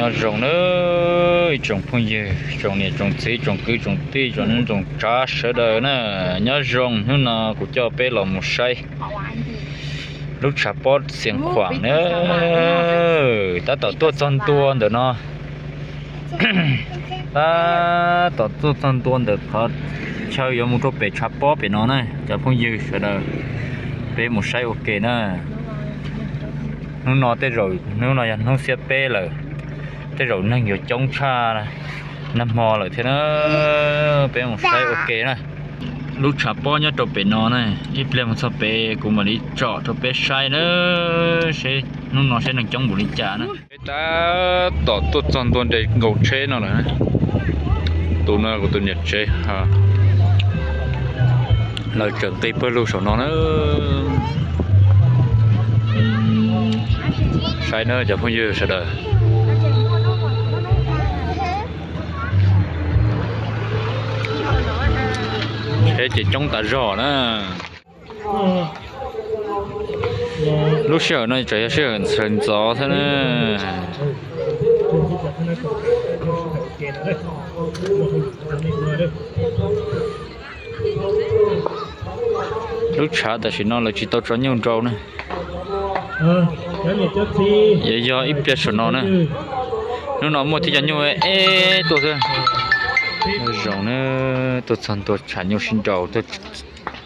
Nyob zoo na, ib tsoom phooj ywg, tsoom niam tsoom txiv, tsoom kwv tsoom tij, tsoom neej tsoom tsav sawv daws na, nyob zoo. Hnub no kuv coj peb los mus saib lub tshav pob Xias Khuam na. Tab tom tuaj txog ntua ntawm no, tab tom tuaj txog ntua ntawm qhov chaw yuav mus rau pem tshav pob pem no na cov phooj ywg sawv daws. Peb mus saib ua ke na. Hnub no tej zaum, hnub no yog hnub xiab peb lawm, tej zaum neeg yuav coob tshaj nag hmo lawm thiab na. Peb mus saib ua ke na. Lub tshav pob nyob rau pem no na, ib pliag mus txog pem kuv mam li tsom rau peb saib na, seb hnub no seb neeg coob npaum li cas na. Peb tab tom tuaj txog ntua nres nkaus tsheb no lawm. Tus no kuv tus niam tsev, lawv tseem nqis pawg lug saum no na. Saib na cov phooj ywg sawv daws. Tsheb ces coob tas zog na. Lub sij hawm no tseem yog sij hawm sawv ntxov thiab na. Lub tshav tam sim no lawv tsis tau tso nyuj rau na. Yuav yog ib pliag saum no na. Hnub no muaj tib co nyuj eb tuaj xwb. Zoo na, tuaj txog ntua tshav nyuj sib nraus, tuaj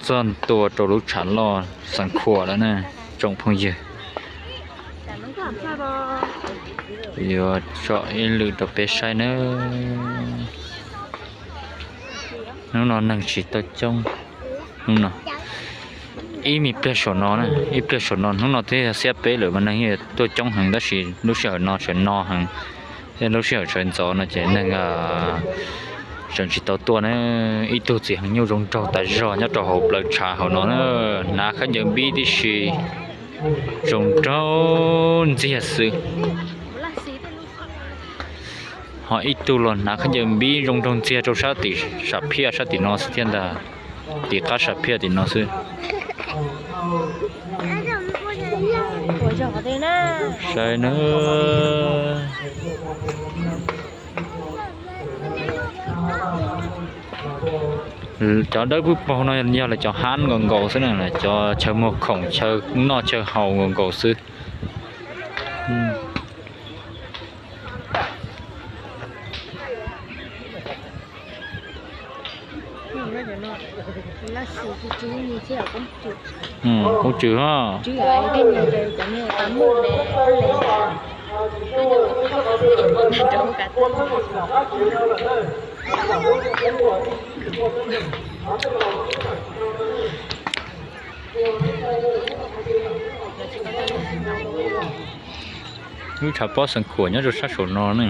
txog ntua rau lub tshav loj Xeev Khuam lawm na, tsoom phooj ywg. Yuav tsom ib lwm rau peb saib na. Hnub no neeg tsis tau coob. Hnub no ib me pliag saum no, ib pliag saum no, hnub no twb yog xiab peb lawm mas neeg tuaj coob heev tab sis lub sij hawm no tseem no heev. Thiab lub sij hawm sawv ntxov no ces neeg tseem tsis tau tuaj na. Ib tug txiv heev nyuj zoo nraug tas zog nyob rau hauv plawv tshav hauv no na, hnav khaub ncaws npib tib si, zoo nraug ntxiag xwb. Ho ib tug los hnav khaub ncaws npib zoo nraug ntxiag rau sab tim sam phiaj sab tim no xwb thiab ntag. Tim qab sam phiaj tim no xwb. Saib na. Cov dawb pwb paug no yog lawv cov hab nkaus nkaus xwb na, cov chaw muag khoom chaw noj chaw haus nkaus nkaus xwb. Qub tswv ho. Lub tshav pob Xeev Khuam nyob rau sab saum no ne.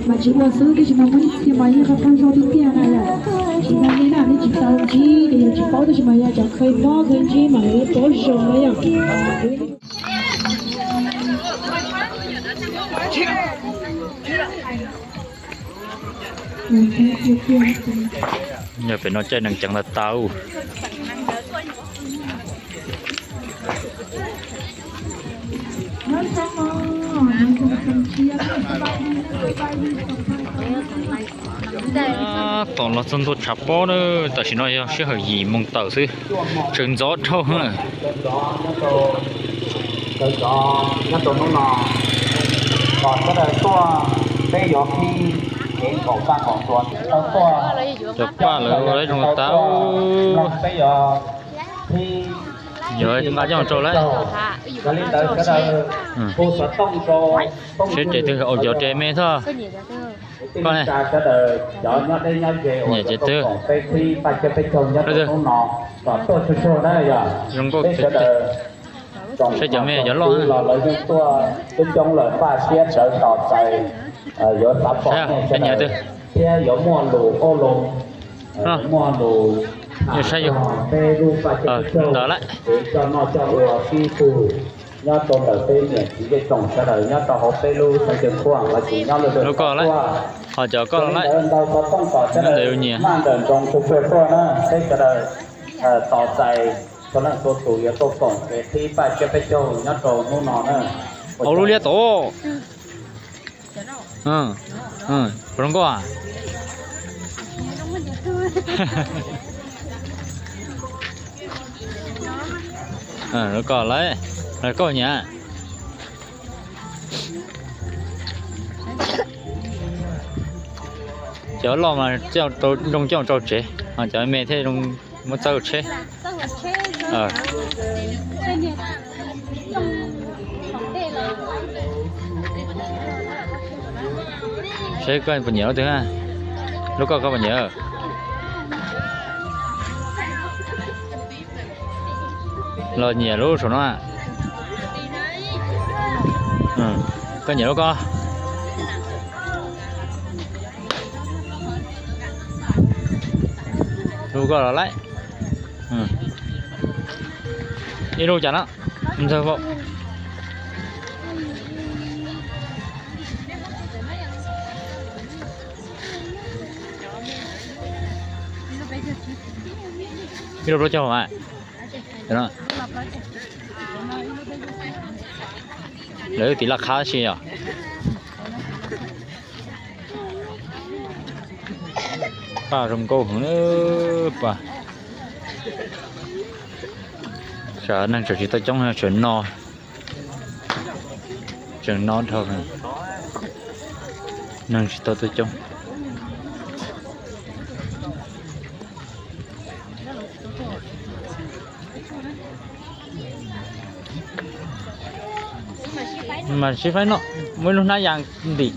Mas tsis ua xwb, tab sis mas muaj ib txhia mas yeej qhov qaug zog tiag tiag na yom. Tsis tau li na, nej tsis tau. Ntsib ces yog tsis paub tab sis mas yog cov khaws mob khaws ntsib mas lawv paub zoo na yom. Yog pem no caij nees ceev tas tas. Tom los txog ntua tshav pob na, tam sim no yog sij hawm yim moos tawm xwb, tseem ntxov dhau. Nyob rau hnub no, kom sawv daws tuaj, peb yuav qhib kev nkaum paj nkaum ntuas tau tuaj. Cov paj lawv ua zoo tas, peb yuav qhib, yuav nqa coj rau lawm. Yog li ntawd sawv daws hu xov tooj rau, seb tes twg, au cov tes me thiab. Koj ne, sawv daws cov nyob deb nyob ze uas nyiam tes twg, peb qhib paj coj peb caug nyob rau hnub no, kom tuaj tsuag tsuag na yog zoo nkauj peb sawv daws. Saib cov me cov loj los lawv yeej tuaj coob coob lawm, npaj siab sawv tos txais, yuav xav pom nej sawv daws thiab yuav muaj lus ua lus, muaj lus tham txog peb lub paj coj peb caug, kev coj noj coj ua sib tug nyob rau ntawm peb niam txiv zej tsoom sawv daws nyob rau hauv peb lub xeev Ceeb Khuam los sis nyob lwm lub koj lawm. Ho cov koj lawm, ntau xov tooj kom sawv daws maj nrawm nroos tsuag tsuag tuaj na, peb sawv daws tos txais txhua leej txhua tus yuav tuaj koom kev qhib paj coj peb caug nyob rau hnub no na. Au lub liab tod. Puas zoo nkauj? Lawv koj lawm, lawv koj nyiam. Cov loj mas zoo coj rau tsev, ho cov me thiaj zoo muab txawb tsheb. Seb koj puas nyiam lub twg, lub koj koj puas nyiam? Los nyiam lub saum no. Koj nyiam lub koj. Lub koj los lawm. Ib lub cas no. Ib lub plaub caug mas. Lawv tiv laj qhab si yom. Paj zoo nkauj heev pa. Tsam neeg tseem tsis tau coob, tseem no, tseem no dhau, neeg tsis tau tuaj coob. Mas sib faib no, muaj ib lub hnab yas ntim.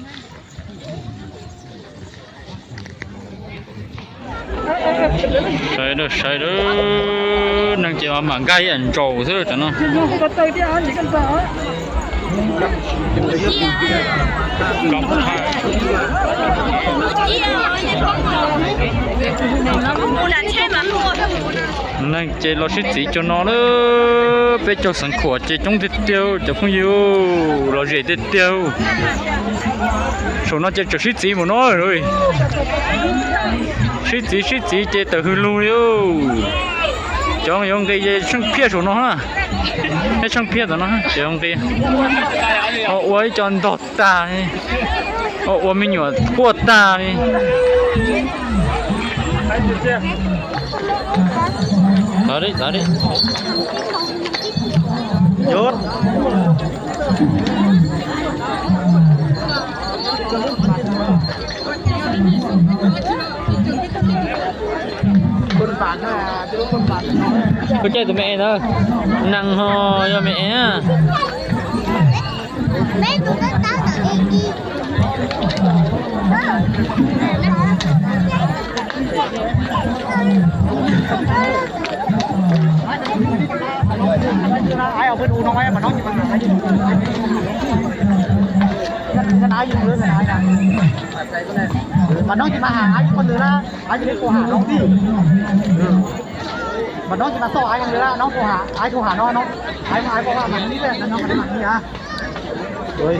Saib dawb saib dawb, neeg ces mam nkag ib yam ntsaus xwb tam no. Neeg ces los sib txiv cuag no lawm, peb caug Xeev Khuam ces coob tiag tiag cov phooj ywg, los zem tiag tiag. Saum no ces tseem sib txiv mus no. Sib txiv sib txiv ces tawm hws lug li. Cov yuav nqis ces tsheej phiaj saum no na. Ib tsheej phiaj tom no ces yuav nqis. Ho ua ib co ntog tag, ho ua me nyuam quaj tag li. Kuv caij tus me es ntawd, nees ho yog me es. Mas noo ces mas has ab yus poj ntxwg na, ab yus li tus has noo tij. Còn nó chỉ là so ai không được, nó không hả, ai không hả nó, nó ai mà ai có mà mình biết là nó mà nó như hả. Rồi.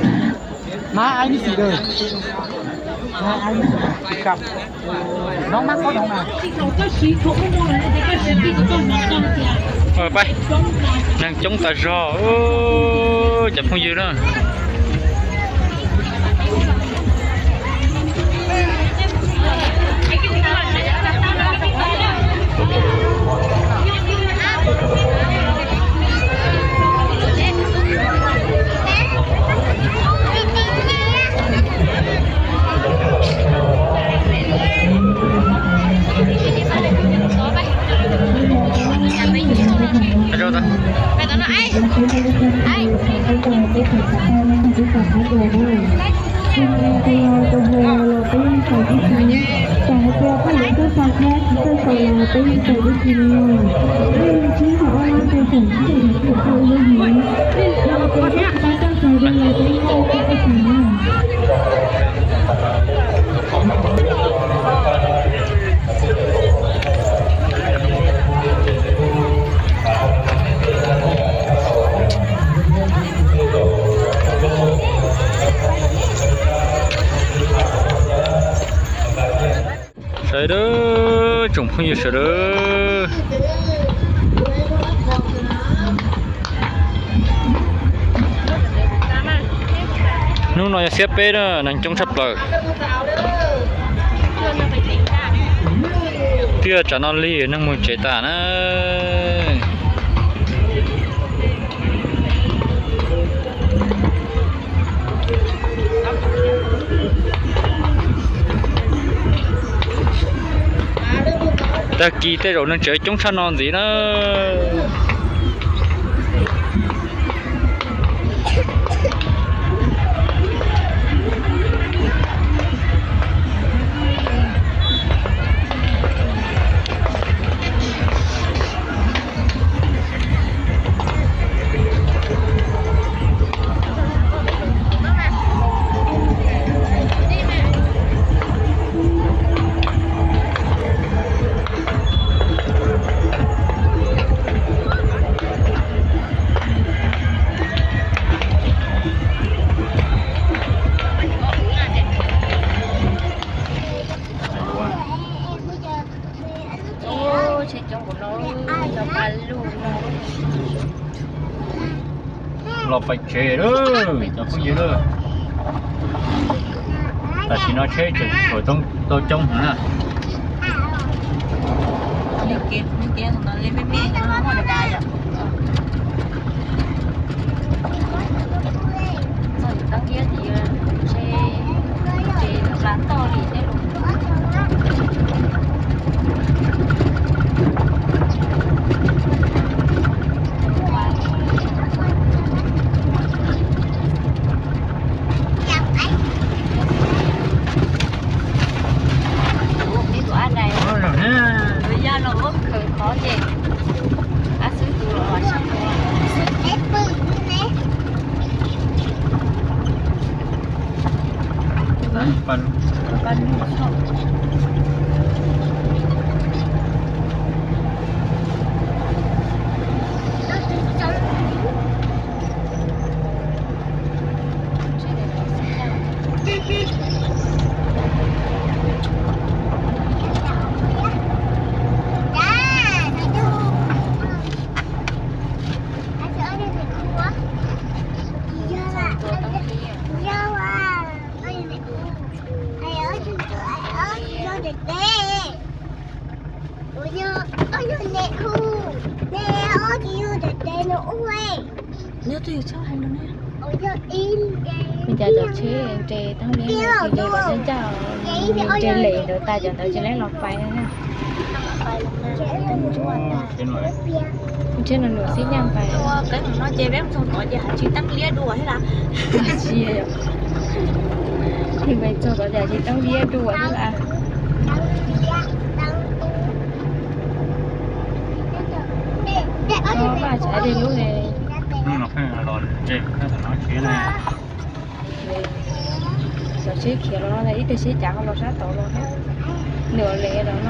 Má ai biết gì đời. Má ai biết gì. Cặp. Nó mắc có đâu mà. Ôi, pais, neeg coob tas zog, cov phooj ywg na. Sawv daws, tsoom phooj ywg sawv daws, hnub no yog xiab peb na, neeg coob tshaj plaws. Twb yog tsam no li neeg mus tsev tas na. Tag kis tej zaum neeg tsev coob tshaj no ntxiv na. Los pais tsev lawm cov phooj ywg lawm. Tam sim no tsheb tseem tshua tau coob heev na. Ua cas cov tsheb nres teeb liab nres los ncaj ncaj, nres lem ntawd tas cov ntawd tsis leb los pais na. Tsheb no nws xib nyaj pais. Tsis, pais txog tod cas tsis teeb liab dua thiab. Vaj tsav tej lub ne. Cov tsheb khiav los no ib teg tsheb cav ho los sab tod los thiab. Nws lem los no.